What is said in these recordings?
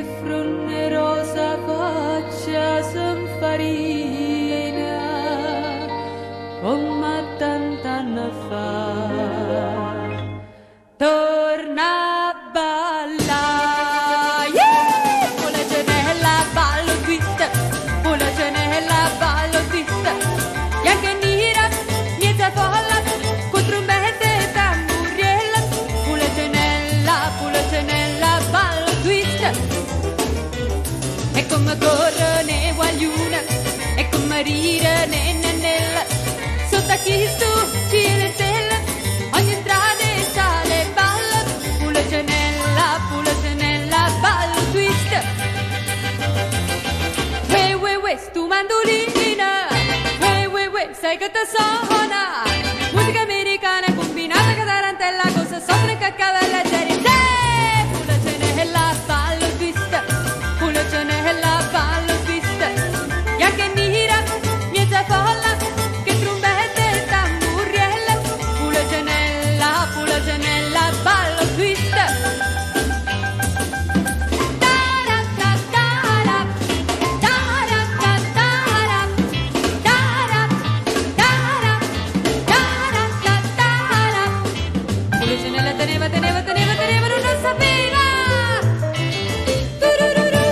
Che fronne rosa faccia s'nfarina comm'a tant'anne fa. Torna a ballà. Yeah! Pulacenella ballo twist, Pulacenella ballo twist. Janca e nira, miezz' 'a folla, cu trumbette e tammurrielle. Pulacenella, Pulacenella ballo twist. E comme correno 'e guagliune, e comme rireno 'e nennelle, sotto a chistu cielo 'e stelle, ogni strada è sala 'e ballo, Pulacenella, Pulacenella, ballo twist. Uè, uè, uè, stu mandulino, uè, uè, uè, sai che te sona? Musica americana combinata con tarantella, cosa soffre caccavella e Pulacenella, ballo twist, Pulacenella, ballo twist. Janca e nira, miezz' 'a folla, che trumbette e tammurrielle, Pulacenella, Pulacenella, ballo twist. Pulacenella teneva, teneva, teneva, teneva, nun 'o sapeva. Turururu,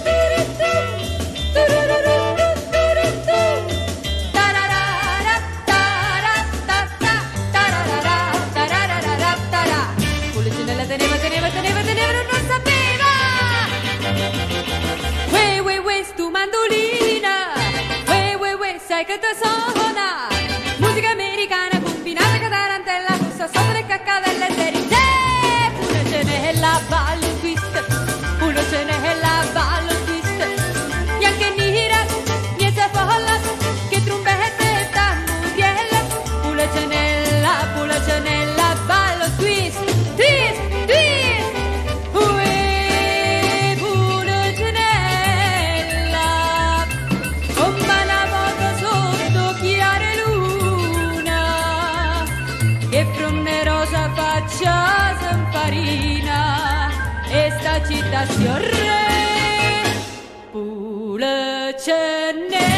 turururu, turururu, turururu. Tararara, taratata, tararara, tararara, tarà. Pulacenella teneva, teneva, teneva, teneva, nun 'o sapeva. Uè, uè, uè, stu mandulino, uè, uè, uè, sai che te sona? Musica americana combinata con tarantella, con sopra e caccavelle e Pulacenella ballo twist, Pulacenella ballo twist. Janca e nira, miezz' 'a folla, che trumbette e tammurrielle, Pulacenella, Pulacenella, ballo twist, twist, twist. Uè, Pulacenella, come 'na vota sotto chiara luna, che fronne rosa faccia s'nfarina, e sta città si orre, Pulacenella.